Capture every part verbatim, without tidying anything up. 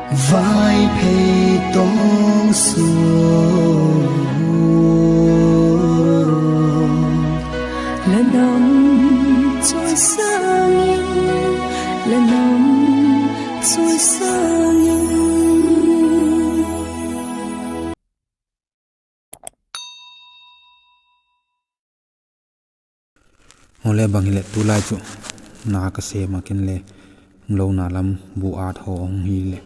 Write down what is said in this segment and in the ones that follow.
Vaiphei tawng suan, la nam chawisâng in, la nam chawisâng in. Awle, bang hileh tulai chu na ka sêm ah, ken le lona lam bu ât haw hung hileh,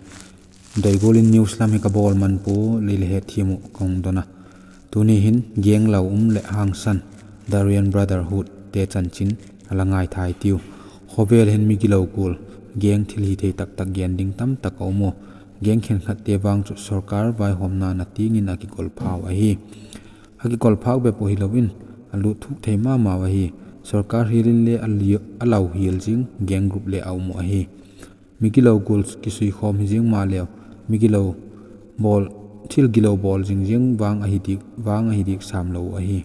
doi gual in news lam hi ka bawl man pua, lei le hetthiam uh ka hung don a. Tuni hin gang lau um leh hangsan, The Aryan Brotherhootte chanchin a la ngaithai tiu. Khawvel hin migilo gual, gang thil hithei tak tak gen ding tamtak a um ua. Gang khenkhatte vang chu sorkar vaihawmna na tiang in a kigolphau ahi. A kigolphau bep uh hilo in, a lût thuk thei ma mau ahi. Sorkar hial inle a lau hial zing gang group le a um uh ahi. Migilo gual kisuikhawm hi ziang maleu, migilo bawl, thil gilo bawl zing ziang vang ahi diak, vang ahi diak sâmlo uh ahi.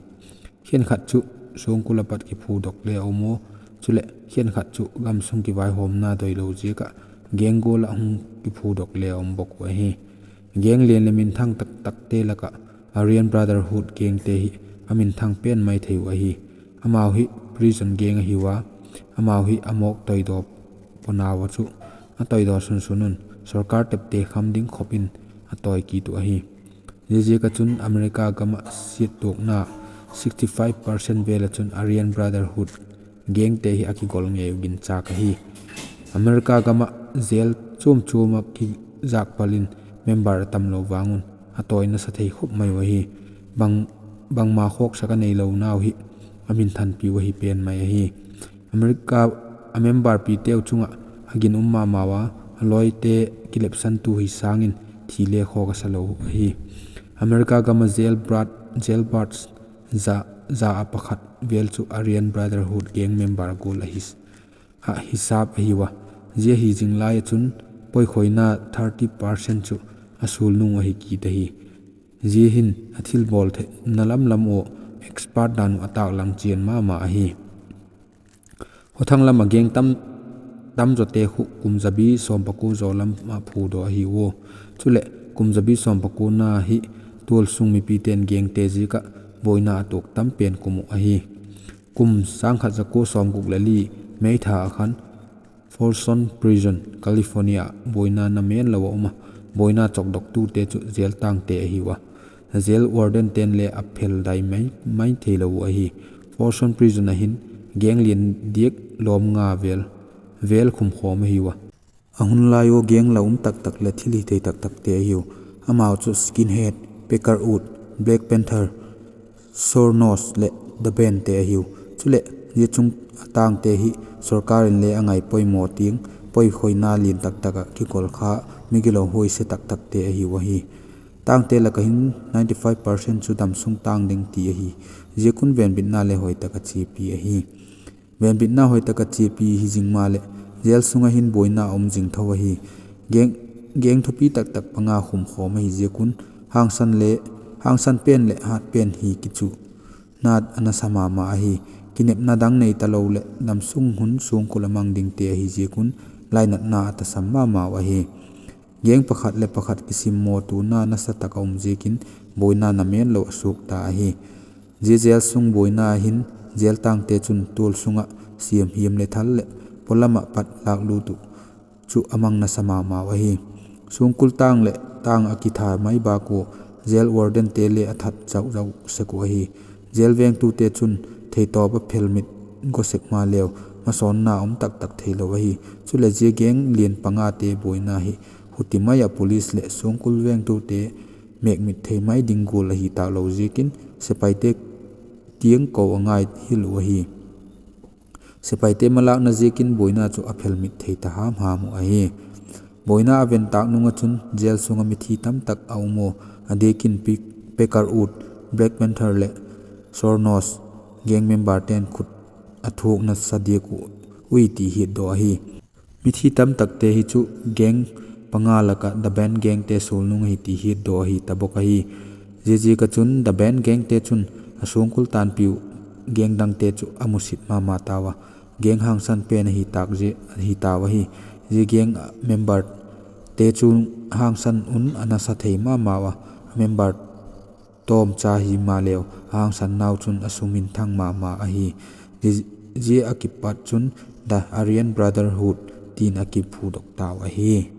Khenkhat chu suangkul ah pat kiphudok le a um ua, chuleh khenkhat chu gamsung kivaihawmna doilo ziak ah gang gual ah hung kiphudok le a um bawk uh ahi. Gang lian leh minthang tak takte lak ah Aryan Brotherhood gangte hi a minthang pen mai thei uh ahi. Amau hi prison gang ahiu a, amau hi a mawk toidaw panau ah chu a toidaw sunsun un sorkar tepte kham ding khop in a toi kit uh ahi. Ziaziak ah chun America gam ah siattuakna sixty five percent vel ah chun Aryan Brotherhood gangte hi a kigol ngei uh ginchâk ahi. America gam ah jail chuam chuam ah kizâk pal in member a tamlo vang un a toi nasa thei khop mai uh ahi. Bang, bangma khawksak a neilonau hi a minthanpiu ahi pen mai ahi. America a member piteu chung ah a ginum ma mau a, a lawite kilepsantu hi sâng in thi le khawk a sa lo ahi. America gam ah jailbird, jailbirds za, za ah pakhat vel chu Aryan Brotherhood gang member gual ahi, ah hisap ahiu a. Zia hi zing lai ah chun poikhoina thirty percent chu a sulnung ahi kit ahi. Zia hin a thilbawl theina lam lam uh expert dan uh a tâklang chian ma ma ahi. Khawthang lam ah gang tam, tam zawte khu kum zabi sawm pakua zaw lam ah phudaw ahiu a. Chuleh kum zabi sawm pakuana hi tualsung mipite'n gangte ziak ah buaina a tuak tam pen kum uh ahi. Kum sâng khat za kua sawmguk leh li May tha ah khan Folsom Prison, California ah buaina namenlo a um a, buaina chawkdoktute chu jail tângte ahiu a. Jail wardente'n le a phel dai mai, mai theilo uh ahi. Folsom Prison ah hin gang lian diak lawm nga vel, vel khumkhawm ahiu a. A hun lai ua gang lau um tak tak leh thil hithei tak takte ahiu. Amau chu Skinhead, Packer Ut, Black Panther, Sore Nose leh The Bandte ahiu. Chuleh zia chung a tângte hi sorkar in le a ngaipoimaw tiang poikhoina lian tak tak ah kigol kha migilo huaise tak takte ahiu ahi. Tângte lak ah hin ninety five percent chu damsung tâng ding ti ahi. Ziakun venbitna le hoi tak a chiapi ahi. Venbitna hoi tak a chiapi hi zing maleh jail sung ah hin buaina a um zing tho ahi. Gang, gang thupi tak tak panga khumkhawm ahi ziakun hangsan le, hangsan pen leh hat pen hi kichu na a nasa ma ma ahi. Kinepna dang nei talo leh damsung hun suangkul a mang dingte ahi ziakun lainatna a tasam ma mau ahi. Gang pakhat leh pakhat kisimmawtuana nasa tak a um ziakin buaina namenlo a suak ta ahi. Zia jail sung buaina hin jail tângte chun tual sung ah siam hiam leh thal leh pawlam ah pat lâklut uh chu a mang nasa ma mau ahi. Suangkul tâng leh tâng a kitha mai bâk ua, jail wardente le a that zau zau sek uh ahi. Jail vêngtute chun theitawp a phelmit gaw sek maleu, masawnna um tak tak theilo ahi. Chuleh zia gang lian pangate buaina hi huti mai ah police leh suangkul vêngtute mêkmit thei mai ding gual ahi tâk lo ziakin sepaite tiang ko a ngai hil uh ahi. Sepaite malâkna ziakin buaina chu a phelmit thei ta ham ham uh ahi. Buaina a ven tâk nung ah chun jail sung ah mithi tam tak a um ua, a diakin Packer Ut, Black Panther leh Sore Nose gang memberte'n khut a thuak nasa diak uh ui ti hiatdaw ahi. Mithi tam takte hi chu gang panga lak ah The Band gangte sulnung ahi ti hiatdaw ahi ta bawk ahi. Ziaziak ah chun The Band gangte chun a suangkul tanpiu gang dangte chu a musit ma ma tau a, gang hangsan pen ahi tau ahi. Zia gang member te chu hangsan un a nasa thei ma mau a, member tawmcha himaleu a hangsan nau chun a sum in thang ma ma ahi. Zia a kipat chun The Aryan Brotherhood tin a kiphudok tau ahi.